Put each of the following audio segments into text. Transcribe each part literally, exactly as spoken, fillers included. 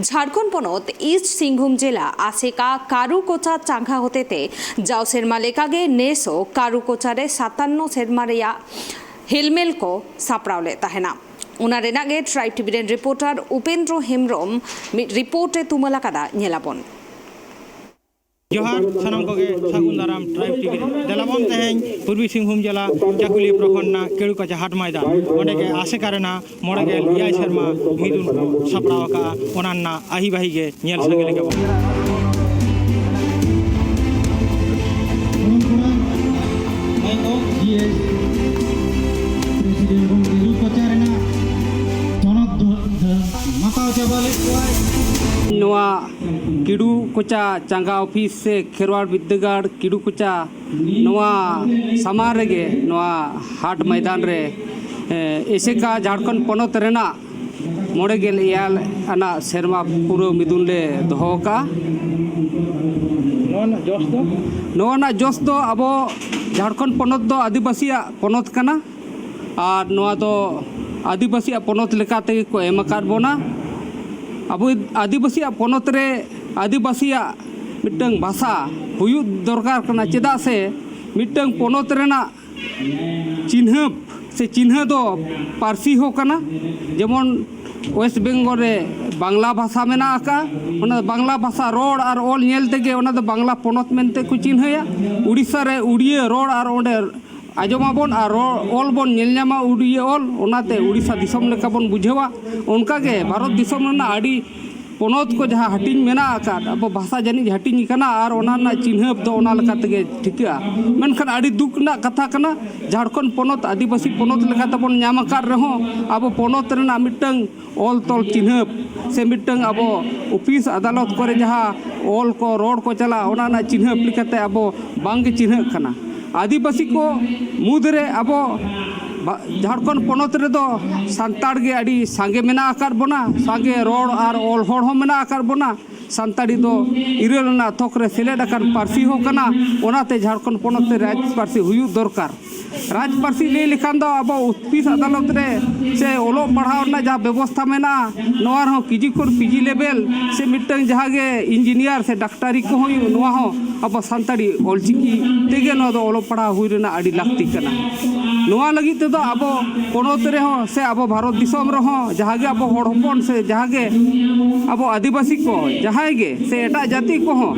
ᱡᱷᱟᱲᱠᱷᱚᱸᱰ ᱯᱚᱱᱚᱛ ᱤᱥᱴ ᱥᱤᱝᱵᱷᱩᱢ ᱡᱮᱞᱟ ᱟᱥᱮᱠᱟ ᱠᱟᱨᱩ ᱠᱚᱪᱟ ᱪᱟᱸᱜᱟ ᱦᱚᱛᱮᱛᱮ ᱡᱟᱣ ᱥᱮᱨᱢᱟ ᱞᱮᱠᱟᱜᱮ ᱱᱮᱥ ᱦᱚᱸ ᱠᱟᱨᱩ ᱠᱚᱪᱟ ᱨᱮ ᱥᱟᱛᱟᱱᱱᱚ ᱥᱮᱨᱢᱟ ᱨᱮᱭᱟᱜ ᱦᱮᱞᱢᱮᱞ ᱠᱚ ᱥᱟᱯᱲᱟᱣ ᱞᱮᱫ ᱛᱟᱦᱮᱱᱟ᱾ ᱚᱱᱟ ᱨᱮᱱᱟᱜ ᱜᱮ ᱴᱨᱟᱭᱤᱵᱽ ᱴᱤᱵᱷᱤ ᱨᱮᱱ ᱨᱤᱯᱳᱨᱴᱟᱨ ᱩᱯᱮᱱᱫᱨᱚ ᱦᱮᱢᱵᱨᱚᱢ ᱢᱤᱫ ᱨᱤᱯᱳᱨᱴ ᱮ ᱛᱩᱢᱟᱹᱞ ᱟᱠᱟᱫᱟ, ᱧᱮᱞᱟᱵᱚᱱ᱾ ᱡᱚᱦᱟᱨ ᱥᱟᱱᱟᱢ ᱠᱚᱜᱮ, ᱥᱟᱹᱜᱩᱱ ᱫᱟᱨᱟᱢ ᱴᱨᱟᱭᱤᱵᱽ ᱴᱤᱵᱷᱤ ᱨᱮ᱾ ᱫᱮᱞᱟᱵᱚᱱ ᱛᱮᱦᱮᱧ ᱯᱩᱨᱵᱤ ᱥᱤᱝᱵᱷᱩᱢ ᱡᱮᱞᱟ ᱪᱟᱠᱩᱞᱤᱭᱟᱹ ᱯᱨᱚᱠᱷᱚᱸᱰ ᱨᱮᱱᱟᱜ ᱠᱮᱲᱩ ᱠᱚᱪᱟ ᱦᱟᱴ ᱢᱚᱭᱫᱟᱱ, ᱚᱸᱰᱮ ᱜᱮ ᱟᱥᱮᱠᱟ ᱨᱮᱱᱟᱜ ᱢᱚᱬᱮ ᱜᱮᱞ ᱮᱭᱟᱭ ᱥᱮᱨᱢᱟ ᱢᱤᱫᱩᱱ ᱠᱚ ᱥᱟᱯᱲᱟᱣ ᱟᱠᱟᱫᱼᱟ, ᱚᱱᱟ ᱨᱮᱱᱟᱜ ᱟᱹᱦᱤ ᱵᱟᱹᱦᱤ ᱜᱮ ᱧᱮᱞ ᱥᱟᱸᱜᱮ ᱞᱮᱜᱮ ᱵᱚᱱ᱾ ᱱᱚᱣᱟ ᱠᱤᱰᱩ ᱠᱚᱪᱟ ᱪᱟᱸᱜᱟ ᱚᱯᱷᱤᱥ ᱥᱮ ᱠᱷᱮᱨᱣᱟᱲ ᱵᱤᱨᱫᱟᱹᱜᱟᱲ ᱠᱤᱰᱩ ᱠᱚᱪᱟ ᱱᱚᱣᱟ ᱥᱟᱢᱟᱝ ᱨᱮᱜᱮ ᱱᱚᱣᱟ ᱦᱟᱴ ᱢᱚᱭᱫᱟᱱ ᱨᱮ, ᱮ, ᱮᱥᱮᱠᱟ ᱡᱷᱟᱲᱠᱷᱚᱸᱰ ᱯᱚᱱᱚᱛ ᱨᱮᱱᱟᱜ ᱢᱚᱬᱮ ᱜᱮᱞ ᱮᱭᱟᱭ ᱟᱱᱟᱜ ᱥᱮᱨᱢᱟ ᱯᱩᱨᱟᱹᱣ ᱢᱤᱫᱩᱱ ᱞᱮ ᱫᱚᱦᱚ ᱟᱠᱟᱫᱼᱟ᱾ ᱱᱚᱣᱟ ᱨᱮᱱᱟᱜ ᱡᱚᱥ ᱫᱚ? ᱱᱚᱣᱟ ᱨᱮᱱᱟᱜ ᱡᱚᱥ ᱫᱚ ᱟᱵᱚ ᱡᱷᱟᱲᱠᱷᱚᱸᱰ ᱯᱚᱱᱚᱛ ᱫᱚ ᱟᱹᱫᱤᱵᱟᱹᱥᱤᱭᱟᱜ ᱯᱚᱱᱚᱛ ᱠᱟᱱᱟ᱾ ᱟᱨ ᱱᱚᱣᱟ ᱫᱚ ᱟᱹᱫᱤᱵᱟᱹᱥᱤᱭᱟᱜ ᱯᱚᱱᱚᱛ ᱞᱮᱠᱟ ᱛᱮᱜᱮ ᱠᱚ ᱮᱢ ᱟᱠᱟᱫ ᱵᱚᱱᱟ᱾ ᱟᱵᱚ ᱟᱹᱫᱤᱵᱟᱹᱥᱤᱭᱟᱜ ᱯᱚᱱᱚᱛ ᱨᱮ ᱟᱹᱫᱤᱵᱟᱹᱥᱤᱭᱟᱜ ᱢᱤᱫᱴᱟᱝ ᱵᱷᱟᱥᱟ ᱦᱩᱭᱩᱜ ᱫᱚᱨᱠᱟᱨ ᱠᱟᱱᱟ, ᱪᱮᱫᱟᱜ ᱥᱮ ᱢᱤᱫᱴᱟᱝ ᱯᱚᱱᱚᱛ ᱨᱮᱱᱟᱜ ᱪᱤᱱᱦᱟᱹᱯ ᱥᱮ ᱪᱤᱱᱦᱟᱹ ᱫᱚ ᱯᱟᱹᱨᱥᱤ ᱦᱚᱸ ᱠᱟᱱᱟ᱾ ᱡᱮᱢᱚᱱ ᱳᱭᱮᱥᱴ ᱵᱮᱝᱜᱚᱞ ᱨᱮ ᱵᱟᱝᱞᱟ ᱵᱷᱟᱥᱟ ᱢᱮᱱᱟᱜ ᱟᱠᱟᱫᱼᱟ, ᱚᱱᱟ ᱵᱟᱝᱞᱟ ᱵᱷᱟᱥᱟ ᱨᱚᱲ ᱟᱨ ᱚᱞ ᱧᱮᱞ ᱛᱮᱜᱮ ᱚᱱᱟ ᱫᱚ ᱵᱟᱝᱞᱟ ᱯᱚᱱᱚᱛ ᱢᱮᱱᱛᱮ ᱠᱚ ᱪᱤᱱᱦᱟᱹᱭᱟ᱾ ᱩᱲᱤᱥᱥᱟ ᱨᱮ ᱩᱲᱤᱭᱟᱹ ᱨᱚᱲ ᱟᱨ ᱚᱸᱰᱮ ᱟᱸᱡᱚᱢᱟᱵᱚᱱ ᱟᱨ ᱨᱚᱲ, ᱚᱞ ᱵᱚᱱ ᱧᱮᱞ ᱧᱟᱢᱟ ᱩᱲᱤᱭᱟᱹ ᱚᱞ, ᱚᱱᱟᱛᱮ ᱩᱲᱤᱥᱥᱟ ᱫᱤᱥᱚᱢ ᱞᱮᱠᱟ ᱵᱚᱱ ᱵᱩᱡᱷᱟᱹᱣᱟ᱾ ᱚᱱᱠᱟᱜᱮ ᱵᱷᱟᱨᱚᱛ ᱫᱤᱥᱚᱢ ᱨᱮᱱᱟᱜ ᱟᱹᱰᱤ ᱯᱚᱱᱚᱛ ᱠᱚ ᱡᱟᱦᱟᱸ ᱦᱟᱹᱴᱤᱧ ᱢᱮᱱᱟᱜ ᱟᱠᱟᱫ, ᱟᱵᱚ ᱵᱷᱟᱥᱟ ᱡᱟᱹᱱᱤᱡ ᱦᱟᱹᱴᱤᱧ ᱟᱠᱟᱱᱟ ᱟᱨ ᱚᱱᱟ ᱨᱮᱱᱟᱜ ᱪᱤᱱᱦᱟᱹᱯ ᱫᱚ ᱚᱱᱟ ᱞᱮᱠᱟ ᱛᱮᱜᱮ ᱴᱷᱤᱠᱟᱹᱜᱼᱟ᱾ ᱢᱮᱱᱠᱷᱟᱱ ᱟᱹᱰᱤ ᱫᱩᱠ ᱨᱮᱱᱟᱜ ᱠᱟᱛᱷᱟ ᱠᱟᱱᱟ, ᱡᱷᱟᱲᱠᱷᱚᱸᱰ ᱯᱚᱱᱚᱛ ᱟᱹᱫᱤᱵᱟᱹᱥᱤ ᱯᱚᱱᱚᱛ ᱞᱮᱠᱟ ᱛᱮᱵᱚᱱ ᱧᱟᱢ ᱟᱠᱟᱫ ᱨᱮᱦᱚᱸ ᱟᱵᱚ ᱯᱚᱱᱚᱛ ᱨᱮᱱᱟᱜ ᱢᱤᱫᱴᱟᱝ ᱚᱞ ᱛᱚᱞ ᱪᱤᱱᱦᱟᱹᱯ ᱥᱮ ᱢᱤᱫᱴᱟᱝ ᱟᱵᱚ ᱚᱯᱷᱤᱥ ᱟᱫᱟᱞᱚᱛ ᱠᱚᱨᱮ ᱡᱟᱦᱟᱸ ᱚᱞ ᱠᱚ ᱨᱚᱲ ᱠᱚ ᱪᱟᱞᱟᱜᱼᱟ, ᱚᱱᱟ ᱨᱮᱱᱟᱜ ᱪᱤᱱᱦᱟᱹᱯ ᱞᱮᱠᱟᱛᱮ ᱟᱵᱚ ᱵᱟᱝᱜᱮ ᱪᱤᱱᱦᱟᱹᱜ ᱠᱟᱱᱟ᱾ ᱟᱹᱫᱤᱵᱟᱹᱥᱤ ᱠᱚ ᱢᱩᱫᱽᱨᱮ ᱟᱵᱚ ᱡᱷᱟᱲᱠᱷᱚᱸᱰ ᱯᱚᱱᱚᱛ ᱨᱮᱫᱚ ᱥᱟᱱᱛᱟᱲ ᱜᱮ ᱟᱹᱰᱤ ᱥᱟᱸᱜᱮ ᱢᱮᱱᱟᱜ ᱟᱠᱟᱫ ᱵᱚᱱᱟ᱾ ᱥᱟᱸᱜᱮ ᱨᱚᱲ ᱟᱨ ᱚᱞ ᱦᱚᱲ ᱦᱚᱸ ᱢᱮᱱᱟᱜ ᱟᱠᱟᱫ ᱵᱚᱱᱟ᱾ ᱥᱟᱱᱛᱟᱲᱤ ᱫᱚ ᱤᱨᱟᱹᱞ ᱟᱱᱟᱜ ᱛᱷᱚᱠ ᱨᱮ ᱥᱮᱞᱮᱫ ᱟᱠᱟᱱ ᱯᱟᱹᱨᱥᱤ ᱦᱚᱸ ᱠᱟᱱᱟ᱾ ᱚᱱᱟᱛᱮ ᱡᱷᱟᱲᱠᱷᱚᱸᱰ ᱯᱚᱱᱚᱛ ᱨᱮ ᱨᱟᱡᱽ ᱯᱟᱹᱨᱥᱤ ᱦᱩᱭᱩᱜ ᱫᱚᱨᱠᱟᱨ᱾ ᱨᱟᱡᱽ ᱯᱟᱹᱨᱥᱤ ᱞᱟᱹᱭ ᱞᱮᱠᱷᱟᱱ ᱫᱚ ᱟᱵᱚ ᱚᱯᱷᱤᱥ ᱟᱫᱟᱞᱚᱛ ᱨᱮ ᱥᱮ ᱚᱞᱚᱜ ᱯᱟᱲᱦᱟᱣ ᱨᱮᱱᱟᱜ ᱡᱟᱦᱟᱸ ᱵᱮᱵᱚᱥᱛᱷᱟ ᱢᱮᱱᱟᱜᱼᱟ, ᱱᱚᱣᱟ ᱨᱮᱦᱚᱸ ᱠᱮᱡᱤ ᱠᱷᱚᱱ ᱯᱤᱡᱤ ᱞᱮᱵᱮᱞ ᱥᱮ ᱢᱤᱫᱴᱟᱝ ᱡᱟᱦᱟᱸ ᱜᱮ ᱤᱧᱡᱤᱱᱤᱭᱟᱨ ᱥᱮ ᱰᱟᱠᱛᱟᱨᱤ ᱠᱚ ᱦᱩᱭᱩᱜ, ᱱᱚᱣᱟ ᱦᱚᱸ ᱟᱵᱚ ᱥᱟᱱᱛᱟᱲᱤ ᱚᱞᱪᱤᱠᱤ ᱛᱮᱜᱮ ᱱᱚᱣᱟ ᱫᱚ ᱚᱞᱚᱜ ᱯᱟᱲᱦᱟᱣ ᱦᱩᱭ ᱨᱮᱱᱟᱜ ᱟᱹᱰᱤ ᱞᱟᱹᱠᱛᱤ ᱠᱟᱱᱟ᱾ ᱱᱚᱣᱟ ᱞᱟᱹᱜᱤᱫ ᱛᱮᱫᱚ ᱟᱵᱚ ᱯᱚᱱᱚᱛ ᱨᱮᱦᱚᱸ ᱥᱮ ᱟᱵᱚ ᱵᱷᱟᱨᱚᱛ ᱫᱤᱥᱚᱢ ᱨᱮᱦᱚᱸ ᱡᱟᱦᱟᱸ ᱜᱮ ᱟᱵᱚ ᱦᱚᱲ ᱦᱚᱯᱚᱱ ᱥᱮ ᱡᱟᱦᱟᱸ ᱜᱮ ᱟᱵᱚ ᱟᱹᱫᱤᱵᱟᱹᱥᱤ ᱠᱚ ᱡᱟᱦᱟᱸᱭ ᱜᱮ ᱥᱮ ᱮᱴᱟᱜ ᱡᱟᱹᱛᱤ ᱠᱚᱦᱚᱸ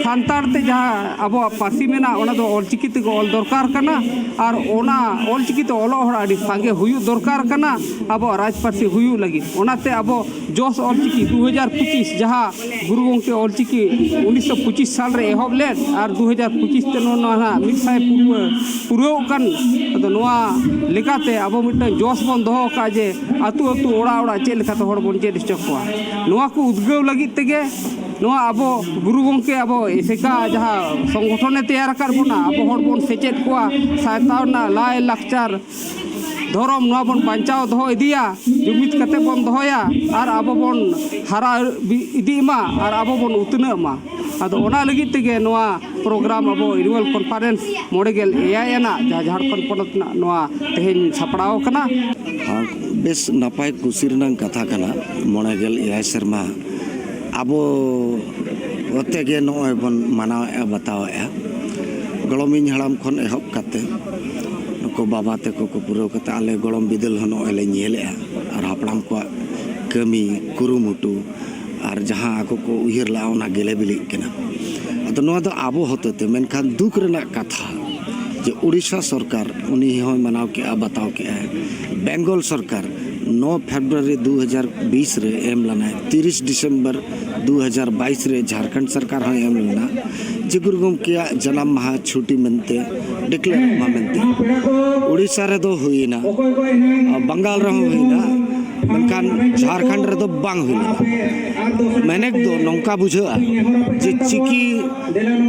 ᱥᱟᱱᱛᱟᱲ ᱛᱮ ᱡᱟᱦᱟᱸ ᱟᱵᱚᱣᱟᱜ ᱯᱟᱹᱨᱥᱤ ᱢᱮᱱᱟᱜᱼᱟ, ᱚᱱᱟ ᱫᱚ ᱚᱞᱪᱤᱠᱤ ᱛᱮᱜᱮ ᱚᱞ ᱫᱚᱨᱠᱟᱨ ᱠᱟᱱᱟ᱾ ᱟᱨ ᱚᱱᱟ ᱚᱞᱪᱤᱠᱤ ᱛᱮ ᱚᱞᱚᱜ ᱦᱚᱲ ᱟᱹᱰᱤ ᱥᱟᱸᱜᱮ ᱦᱩᱭᱩᱜ ᱫᱚᱨᱠᱟᱨ ᱠᱟᱱᱟ ᱟᱵᱚᱣᱟᱜ ᱨᱟᱡᱽ ᱯᱟᱹᱨᱥᱤ ᱦᱩᱭᱩᱜ ᱞᱟᱹᱜᱤᱫ᱾ ᱚᱱᱟᱛᱮ ᱟᱵᱚ ᱡᱚᱥ ᱚᱞᱪᱤᱠᱤ ᱫᱩ ᱦᱟᱡᱟᱨ ᱯᱚᱸᱪᱤᱥ, ᱡᱟᱦᱟᱸ ᱜᱩᱨᱩ ᱜᱚᱢᱠᱮ ᱚᱞᱪᱤᱠᱤ ᱩᱱᱤᱥᱥᱚ ᱯᱚᱸᱪᱤᱥ ᱥᱟᱞ ᱨᱮ ᱮᱦᱚᱵ ᱞᱮᱫ ᱟᱨ ᱫᱩ ᱦᱟᱡᱟᱨ ᱯᱚᱸᱪᱤᱥ ᱛᱮ ᱱᱚᱣᱟ ᱱᱟᱦᱟᱜ ᱢᱤᱫ ᱥᱟᱭ ᱯᱩᱨᱟᱹ ᱯᱩᱨᱟᱹᱣ ᱠᱟᱱ᱾ ᱟᱫᱚ ᱱᱚᱣᱟ ᱞᱮᱠᱟᱛᱮ ᱟᱵᱚ ᱢᱤᱫᱴᱟᱝ ᱡᱚᱥ ᱵᱚᱱ ᱫᱚᱦᱚ ᱟᱠᱟᱫ ᱡᱮ ᱟᱹᱛᱩ ᱟᱹᱛᱩ ᱚᱲᱟᱜ ᱚᱲᱟᱜ ᱪᱮᱫ ᱞᱮᱠᱟᱛᱮ ᱦᱚᱲ ᱵᱚᱱ ᱪᱮᱫ ᱦᱚᱪᱚ ᱠᱚᱣᱟ᱾ ᱱᱚᱣᱟ ᱠᱚ ᱩᱫᱽᱜᱟᱹᱣ ᱞᱟᱹᱜᱤᱫ ᱛᱮᱜᱮ ᱱᱚᱣᱟ ᱟᱵᱚ ᱜᱩᱨᱩ ᱜᱚᱢᱠᱮ ᱟᱵᱚ ᱮᱥᱮᱠᱟ ᱡᱟᱦᱟᱸ ᱥᱚᱝᱜᱚᱴᱷᱚᱱᱮ ᱛᱮᱭᱟᱨ ᱟᱠᱟᱫ ᱵᱚᱱᱟ, ᱟᱵᱚ ᱦᱚᱲ ᱵᱚᱱ ᱥᱮᱪᱮᱫ ᱠᱚᱣᱟ, ᱥᱟᱶᱛᱟ ᱨᱮᱱᱟᱜ ᱞᱟᱭ ᱞᱟᱠᱪᱟᱨ ᱫᱷᱚᱨᱚᱢ ᱱᱚᱣᱟ ᱵᱚᱱ ᱵᱟᱧᱪᱟᱣ ᱫᱚᱦᱚ ᱤᱫᱤᱭᱟ, ᱡᱩᱢᱤᱫ ᱠᱟᱛᱮ ᱵᱚᱱ ᱫᱚᱦᱚᱭᱟ ᱟᱨ ᱟᱵᱚ ᱵᱚᱱ ᱦᱟᱨᱟ ᱤᱫᱤᱜ ᱢᱟ ᱟᱨ ᱟᱵᱚ ᱵᱚᱱ ᱩᱛᱱᱟᱹᱜ ᱢᱟ᱾ ᱟᱫᱚ ᱚᱱᱟ ᱞᱟᱹᱜᱤᱫ ᱛᱮᱜᱮ ᱱᱚᱣᱟ ᱯᱨᱳᱜᱨᱟᱢ ᱟᱵᱚ ᱮᱱᱩᱣᱟᱞ ᱠᱚᱱᱯᱷᱟᱨᱮᱱᱥ ᱢᱚᱬᱮ ᱜᱮᱞ ᱮᱭᱟᱭ ᱟᱱᱟᱜ ᱡᱟᱦᱟᱸ ᱡᱷᱟᱲᱠᱷᱚᱸᱰ ᱯᱚᱱᱚᱛ ᱨᱮᱱᱟᱜ ᱱᱚᱣᱟ ᱛᱮᱦᱮᱧ ᱥᱟᱯᱲᱟᱣ ᱠᱟᱱᱟ᱾ ᱟᱨ ᱵᱮᱥ ᱱᱟᱯᱟᱭ ᱠᱩᱥᱤ ᱨᱮᱱᱟᱜ ᱠᱟᱛᱷᱟ ᱠᱟᱱᱟ᱾ ᱢᱚᱬᱮ ᱜᱮᱞ ᱮᱭᱟᱭ ᱥᱮᱨᱢᱟ ᱟᱵᱚ ᱛᱮᱜᱮ ᱱᱚᱜᱼᱚᱭ ᱵᱚᱱ ᱢᱟᱱᱟᱣᱮᱫᱼᱟ, ᱵᱟᱛᱟᱣᱮᱫᱼᱟ᱾ ᱜᱚᱲᱚᱢᱤᱧ ᱦᱟᱲᱟᱢ ᱠᱷᱚᱱ ᱮᱦᱚᱵ ᱠᱟᱛᱮ ᱱᱩᱠᱩ ᱵᱟᱵᱟ ᱛᱟᱠᱚ ᱠᱚ ᱯᱩᱨᱟᱹᱣ ᱠᱟᱛᱮ ᱟᱞᱮ ᱜᱚᱲᱚᱢ ᱵᱤᱫᱟᱹᱞ ᱦᱚᱸ ᱱᱚᱜᱼᱚᱭ ᱞᱮ ᱧᱮᱞᱮᱫᱼᱟ᱾ ᱟᱨ ᱦᱟᱯᱲᱟᱢ ᱠᱚᱣᱟᱜ ᱠᱟᱹᱢᱤ, ᱠᱩᱨᱩᱢᱩᱴᱩ ᱟᱨ ᱡᱟᱦᱟᱸ ᱟᱠᱚ ᱠᱚ ᱩᱭᱦᱟᱹᱨ ᱞᱟᱜᱼᱟ, ᱚᱱᱟ ᱜᱮᱞᱮ ᱵᱤᱞᱤᱜ ᱠᱟᱱᱟ᱾ ᱟᱫᱚ ᱱᱚᱣᱟ ᱫᱚ ᱟᱵᱚ ᱦᱚᱛᱮᱛᱮ, ᱢᱮᱱᱠᱷᱟᱱ ᱫᱩᱠ ᱨᱮᱱᱟᱜ ᱠᱟᱛᱷᱟ ᱡᱮ ᱳᱰᱤᱥᱟ ᱥᱚᱨᱠᱟᱨ ᱩᱱᱤ ᱦᱚᱸᱭ ᱢᱟᱱᱟᱣ ᱠᱮᱜᱼᱟ, ᱵᱟᱛᱟᱣ ᱠᱮᱜᱼᱟᱭ᱾ ᱵᱮᱝᱜᱚᱞ ᱥᱚᱨᱠᱟᱨ ᱱᱚ ᱯᱷᱮᱵᱽᱨᱩᱣᱟᱨᱤ ᱫᱩ ᱦᱟᱡᱟᱨ ᱵᱤᱥ ᱨᱮ ᱮᱢ ᱞᱮᱱᱟᱭ, ᱛᱤᱨᱤᱥ ᱰᱤᱥᱮᱢᱵᱚᱨ ᱫᱩ ᱦᱟᱡᱟᱨ ᱵᱟᱭᱤᱥ ᱨᱮ ᱡᱷᱟᱲᱠᱷᱚᱸᱰ ᱥᱚᱨᱠᱟᱨ ᱦᱚᱸᱭ ᱮᱢ ᱞᱮᱱᱟ᱾ ᱡᱮ ᱜᱩᱨᱩ ᱜᱚᱢᱠᱮᱭᱟᱜ ᱡᱟᱱᱟᱢ ᱢᱟᱦᱟ ᱪᱷᱩᱴᱤ ᱢᱮᱱᱛᱮ ᱰᱤᱠᱞᱮᱭᱟᱨᱚᱜ ᱢᱟ ᱢᱮᱱᱛᱮ᱾ ᱳᱰᱤᱥᱟ ᱨᱮᱫᱚ ᱦᱩᱭᱮᱱᱟ, ᱵᱟᱝᱜᱟᱞ ᱨᱮᱦᱚᱸ ᱦᱩᱭᱮᱱᱟ, ᱢᱮᱱᱠᱷᱟᱱ ᱡᱷᱟᱲᱠᱷᱚᱸᱰ ᱨᱮᱫᱚ ᱵᱟᱝ ᱦᱩᱭ ᱞᱮᱱᱟ᱾ ᱢᱮᱱᱮᱠ ᱫᱚ ᱱᱚᱝᱠᱟ ᱵᱩᱡᱷᱟᱹᱜᱼᱟ ᱡᱮ ᱪᱤᱠᱤ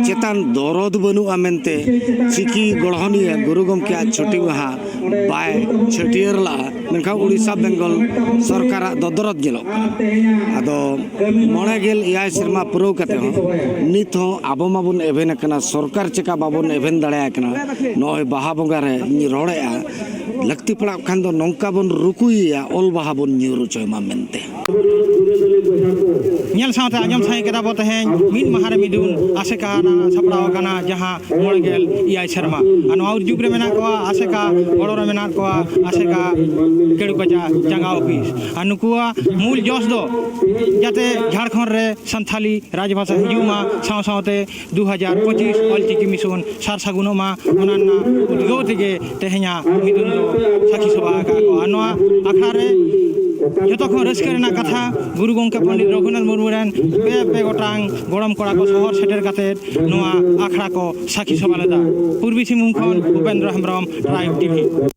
ᱪᱮᱛᱟᱱ ᱫᱚᱨᱚᱫ ᱵᱟᱹᱱᱩᱜᱼᱟ ᱢᱮᱱᱛᱮ ᱪᱤᱠᱤ ᱜᱚᱲᱦᱚᱱᱤᱭᱟᱹ ᱜᱩᱨᱩ ᱜᱚᱢᱠᱮᱭᱟᱜ ᱪᱷᱩᱴᱤ ᱢᱟᱦᱟ ᱵᱟᱭ ᱪᱷᱟᱹᱴᱭᱟᱹᱨ ᱞᱟᱜᱼᱟ, ᱢᱮᱱᱠᱷᱟᱱ ᱩᱲᱤᱥᱥᱟ ᱵᱮᱝᱜᱚᱞ ᱥᱚᱨᱠᱟᱨᱟᱜ ᱫᱚᱫᱚᱨᱚᱫ ᱧᱮᱞᱚᱜ ᱠᱟᱱᱟ᱾ ᱟᱫᱚ ᱢᱚᱬᱮ ᱜᱮᱞ ᱮᱭᱟᱭ ᱥᱮᱨᱢᱟ ᱯᱩᱨᱟᱹᱣ ᱠᱟᱛᱮ ᱦᱚᱸ ᱱᱤᱛ ᱦᱚᱸ ᱟᱵᱚ ᱢᱟᱵᱚᱱ ᱮᱵᱷᱮᱱ ᱟᱠᱟᱱᱟ, ᱥᱚᱨᱠᱟᱨ ᱪᱮᱠᱟ ᱵᱟᱵᱚᱱ ᱮᱵᱷᱮᱱ ᱫᱟᱲᱮᱭᱟᱭ ᱠᱟᱱᱟ᱾ ᱱᱚᱜᱼᱚᱭ ᱵᱟᱦᱟ ᱵᱚᱸᱜᱟ ᱨᱮ ᱤᱧ ᱨᱚᱲᱮᱫᱼᱟ, ᱞᱟᱹᱠᱛᱤ ᱯᱟᱲᱟᱜ ᱠᱷᱟᱱ ᱫᱚ ᱱᱚᱝᱠᱟ ᱵᱚᱱ ᱨᱩᱠᱩᱭᱮᱭᱟ, ᱚᱞ ᱵᱟᱦᱟ ᱵᱚᱱ ᱧᱩᱨ ᱦᱚᱪᱚᱭ ᱢᱟ ᱢᱮᱱᱛᱮ᱾ ᱧᱮᱞ ᱥᱟᱶᱛᱮ ᱟᱸᱡᱚᱢ ᱥᱟᱹᱦᱤ ᱠᱮᱫᱟ ᱵᱚ ᱛᱮᱦᱮᱧ ᱢᱤᱫ ᱢᱟᱦᱟ ᱨᱮ ᱢᱤᱫᱩᱱ ᱟᱥᱮᱠᱟ ᱥᱟᱯᱲᱟᱣ ᱟᱠᱟᱱᱟ, ᱡᱟᱦᱟᱸ ᱢᱚᱬᱮ ᱜᱮᱞ ᱮᱭᱟᱭ ᱥᱮᱨᱢᱟ᱾ ᱟᱨ ᱱᱚᱣᱟ ᱩᱨᱡᱩᱜᱽ ᱨᱮ ᱢᱮᱱᱟᱜ ᱠᱚᱣᱟ ᱟᱥᱮᱠᱟ, ᱜᱚᱲᱚ ᱨᱮ ᱢᱮᱱᱟᱜ ᱠᱚᱣᱟ ᱟᱥᱮᱠᱟ ᱠᱮᱲᱩ ᱠᱚᱪᱟ ᱡᱟᱸᱜᱟ ᱚᱯᱷᱤᱥ᱾ ᱟᱨ ᱱᱩᱠᱩᱣᱟᱜ ᱢᱩᱞ ᱡᱚᱥ ᱫᱚ ᱡᱟᱛᱮ ᱡᱷᱟᱲᱠᱷᱚᱸᱰ ᱨᱮ ᱥᱟᱱᱛᱷᱟᱞᱤ ᱨᱟᱡᱽᱵᱷᱟᱥᱟ ᱦᱤᱡᱩᱜ ᱢᱟ, ᱥᱟᱶ ᱥᱟᱶᱛᱮ ᱫᱩ ᱦᱟᱡᱟᱨ ᱯᱚᱸᱪᱤᱥ ᱚᱞᱪᱤᱠᱤ ᱢᱤᱥᱚᱱ ᱥᱟᱨ ᱥᱟᱹᱜᱩᱱᱚᱜ ᱢᱟ, ᱚᱱᱟ ᱨᱮᱱᱟᱜ ᱩᱫᱽᱜᱟᱹᱣ ᱛᱮᱜᱮ ᱛᱮᱦᱮᱧᱟᱜ ᱢᱤᱫᱩᱱ ᱫᱚ ᱥᱟᱹᱠᱷᱤ ᱥᱚᱵᱷᱟ ᱟᱠᱟᱫ ᱠᱚᱣᱟ᱾ ᱟᱨ ᱱᱚᱣᱟ ᱟᱠᱷᱲᱟ ᱨᱮ ᱡᱚᱛᱚ ᱠᱷᱚᱱ ᱨᱟᱹᱥᱠᱟᱹ ᱨᱮᱱᱟᱜ ᱠᱟᱛᱷᱟ, ᱜᱩᱨᱩ ᱜᱚᱢᱠᱮ ᱯᱚᱱᱰᱤᱛ ᱨᱚᱜᱷᱩᱱᱟᱛᱷ ᱢᱩᱨᱢᱩ ᱨᱮᱱ ᱯᱮ ᱯᱮ ᱜᱚᱴᱟᱝ ᱜᱚᱲᱚᱢ ᱠᱚᱲᱟ ᱠᱚ ᱥᱚᱦᱚᱨ ᱥᱮᱴᱮᱨ ᱠᱟᱛᱮ ᱱᱚᱣᱟ ᱟᱠᱷᱲᱟ ᱠᱚ ᱥᱟᱹᱠᱷᱤ ᱥᱚᱵᱷᱟ ᱞᱮᱫᱟ᱾ ᱯᱩᱨᱵᱤ ᱥᱤᱝᱵᱷᱩᱢ ᱠᱷᱚᱱ ᱩᱯᱮᱱᱫᱨᱚ ᱦᱮᱢᱵᱨᱚᱢ, ᱴᱨᱟᱭᱤᱵᱽ ᱴᱤᱵᱷᱤ᱾